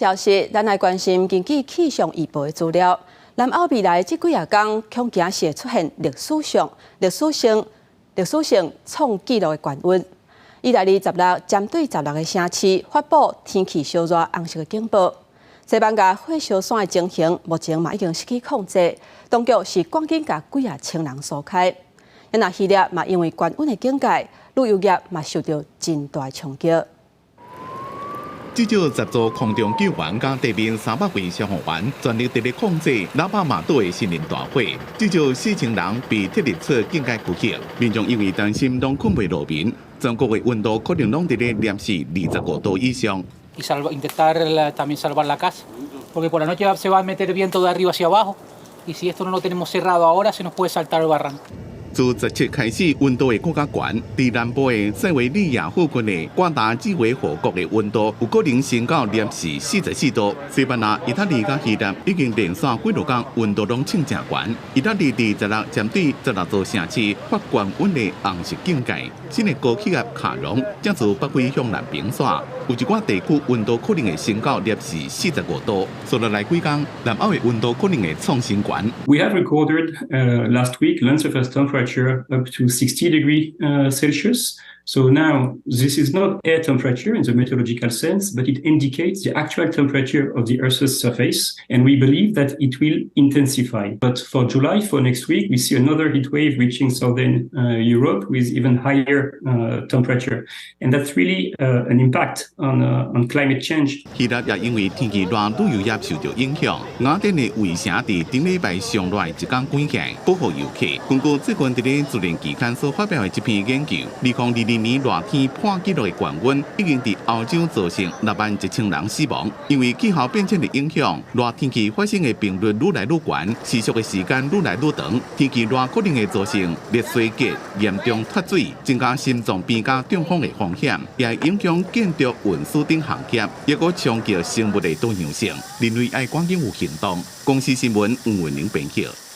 消息，咱來關心根據氣象預報的資料，南歐未來這幾仔工恐驚是會出現歷史性創紀錄的高溫。意大利十六針對十六个城市發布天氣燒熱紅色的警報。西班牙火燒山的情形目前嘛已經失去控制，當局是趕緊共幾仔千人疏開。若希臘嘛因為高溫的警戒，旅遊業嘛受著真大衝擊。至少10座空中救援佮地面300位消防員全力佇咧控制拉帕馬島的森林大火，至少4000人被撤離出警戒區域。民眾因為擔心攏睏袂落眠，全國的溫度可能攏佇咧攝氏25度以上。 Y intentar también salvar la casa, porque por la noche se va a meter viento de arriba hacia abajo, y si esto no lo tenemos cerrado ahora, se nos puede saltar el barranco. 自17開始，溫度會閣較懸。佇南部的塞維利亞附近的瓜達爾維河谷的溫度有可能升到攝氏44度。西班牙、意大利佮希臘已經連續幾落工溫度攏衝誠懸。意大利佇十六針對十六座城市發高溫的紅色警戒。新的高氣壓卡戎正自北非向南北徙，有一寡地區溫度可能會升到攝氏45度。紲落來幾工，南歐的溫度可能會創新懸。 We have recorded last week land surface temperature up to 60 degrees Celsius. So now this is not air temperature in the meteorological sense, but it indicates the actual temperature of the Earth's surface, and we believe that it will intensify. But for July, for next week, we see another heat wave reaching southern Europe with even higher temperature, and that's really an impact on climate change. 希臘也因為天氣熱，旅遊業受著影響。雅典的衛城佇頂禮拜上熱的一工關起來，保護遊客。根據最近佇咧自然期刊所發表的這篇研究，2022年熱天破紀錄的高溫已經佇歐洲造成6萬1千人死亡。因為氣候變遷的影響，熱天氣發生的頻率愈來愈懸，持續的時間愈來愈長。天氣熱可能會造成力衰竭、嚴重脫水，增加心臟病佮中風的風險，也會影響建築、運輸等行業，抑閣衝擊生物的多樣性。人類愛趕緊有行動。公視新聞吳文玲編輯。